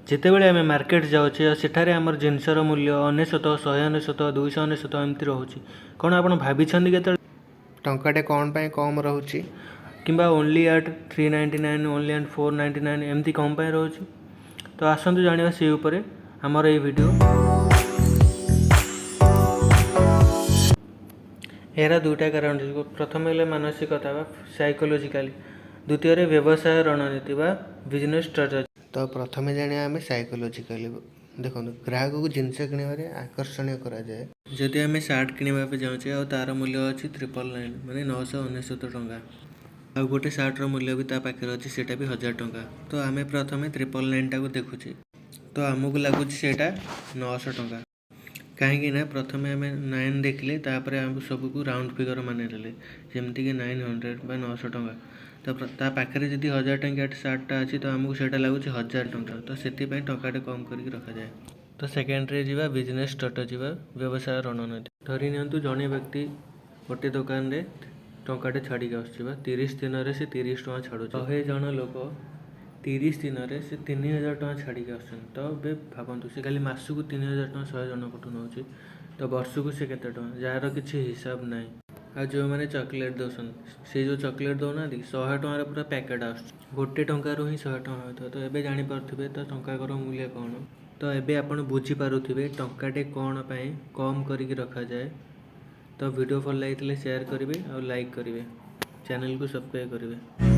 ଯେତେବେଳେ ଆମେ ମାର୍କେଟ ଯାଉଛେ ଆଉ ସେଠାରେ ଆମର ଜିନିଷର ମୂଲ୍ୟ 99, 199, 299 ଏମିତି ରହୁଛି, କ'ଣ ଆପଣ ଭାବିଛନ୍ତି କେତେବେଳେ ଟଙ୍କାଟେ କ'ଣ ପାଇଁ କମ୍ ରହୁଛି? କିମ୍ବା ଓନ୍ଲି ଆଟ୍ 399, ଓନ୍ଲି ଆଟ୍ 499 ଏମିତି କ'ଣ ପାଇଁ ରହୁଛି? ତ ଆସନ୍ତୁ ଜାଣିବା ସେଇ ଉପରେ ଆମର ଏଇ ଭିଡ଼ିଓ। ଏହାର ଦୁଇଟା କାରଣ ଅଛି। ପ୍ରଥମ ହେଲା ମାନସିକତା ବା ସାଇକୋଲୋଜିକାଲି, ଦ୍ୱିତୀୟରେ ବ୍ୟବସାୟ ରଣନୀତି ବା ବିଜନେସ୍ ଷ୍ଟ୍ରାଟେଜି। ତ ପ୍ରଥମେ ଜାଣିବା ଆମେ ସାଇକୋଲୋଜିକାଲି। ଦେଖନ୍ତୁ, ଗ୍ରାହକକୁ ଜିନିଷ କିଣିବାରେ ଆକର୍ଷଣୀୟ କରାଯାଏ। ଯଦି ଆମେ ସାର୍ଟ କିଣିବା ପାଇଁ ଯାଉଛେ ଆଉ ତା'ର ମୂଲ୍ୟ ଅଛି 999, ମାନେ 999 ଟଙ୍କା, ଆଉ ଗୋଟେ ସାର୍ଟର ମୂଲ୍ୟ ବି ତା ପାଖରେ ଅଛି, ସେଇଟା ବି 1000 ଟଙ୍କା, ତ ଆମେ ପ୍ରଥମେ 999ଟାକୁ ଦେଖୁଛେ, ତ ଆମକୁ ଲାଗୁଛି ସେଇଟା 900 ଟଙ୍କା। କାହିଁକି ନା ପ୍ରଥମେ ଆମେ 9 ଦେଖିଲେ, ତାପରେ ଆମକୁ ସବୁକୁ ରାଉଣ୍ଡ ଫିଗର ମାନିନେଲେ, ଯେମିତିକି 900 ବା 900 ଟଙ୍କା। ତ ତା ପାଖରେ ଯଦି 1000 ଟଙ୍କିଆ ସାର୍ଟଟା ଅଛି, ତ ଆମକୁ ସେଇଟା ଲାଗୁଛି 1000 ଟଙ୍କା। ତ ସେଥିପାଇଁ ଟଙ୍କାଟେ କମ୍ କରିକି ରଖାଯାଏ। ତ ସେକେଣ୍ଡରେ ଯିବା ବିଜନେସ୍ ଷ୍ଟ୍ରାଟେଜି ବା ବ୍ୟବସାୟ ରଣନୀତି। ଧରି ନିଅନ୍ତୁ ଜଣେ ବ୍ୟକ୍ତି ଗୋଟେ ଦୋକାନରେ ଟଙ୍କାଟେ ଛାଡ଼ିକି ଆସୁଛି ବା 30 ଦିନରେ ସେ 30 ଟଙ୍କା ଛାଡ଼ୁଛି। 100 ଜଣ ଲୋକ 30 ଦିନରେ ସେ 3000 ଟଙ୍କା ଛାଡ଼ିକି ଆସୁଛନ୍ତି। ତ ଏବେ ଭାବନ୍ତୁ, ସେ ଖାଲି ମାସକୁ 3000 ଟଙ୍କା 100 ଜଣଙ୍କଠୁ ନେଉଛି, ତ ବର୍ଷକୁ ସେ କେତେ ଟଙ୍କା, ଯାହାର କିଛି ହିସାବ ନାହିଁ। ଆଉ ଯେଉଁମାନେ ଚକୋଲେଟ୍ ଦେଉଛନ୍ତି, ସେ ଯେଉଁ ଚକୋଲେଟ୍ ଦେଉନାହାନ୍ତି, 100 ଟଙ୍କାର ପୁରା ପ୍ୟାକେଟ୍ ଆସୁଛି, ଗୋଟେ ଟଙ୍କାରୁ ହିଁ 100 ଟଙ୍କା ହେଉଥିବ। ତ ଏବେ ଜାଣିପାରୁଥିବେ ତ ଟଙ୍କାକର ମୂଲ୍ୟ କ'ଣ। ତ ଏବେ ଆପଣ ବୁଝିପାରୁଥିବେ ଟଙ୍କାଟେ କ'ଣ ପାଇଁ କମ୍ କରିକି ରଖାଯାଏ। ତ ଭିଡ଼ିଓ ଭଲ ଲାଗିଥିଲେ ସେୟାର କରିବେ ଆଉ ଲାଇକ୍ କରିବେ, ଚ୍ୟାନେଲକୁ ସବସ୍କ୍ରାଇବ୍ କରିବେ।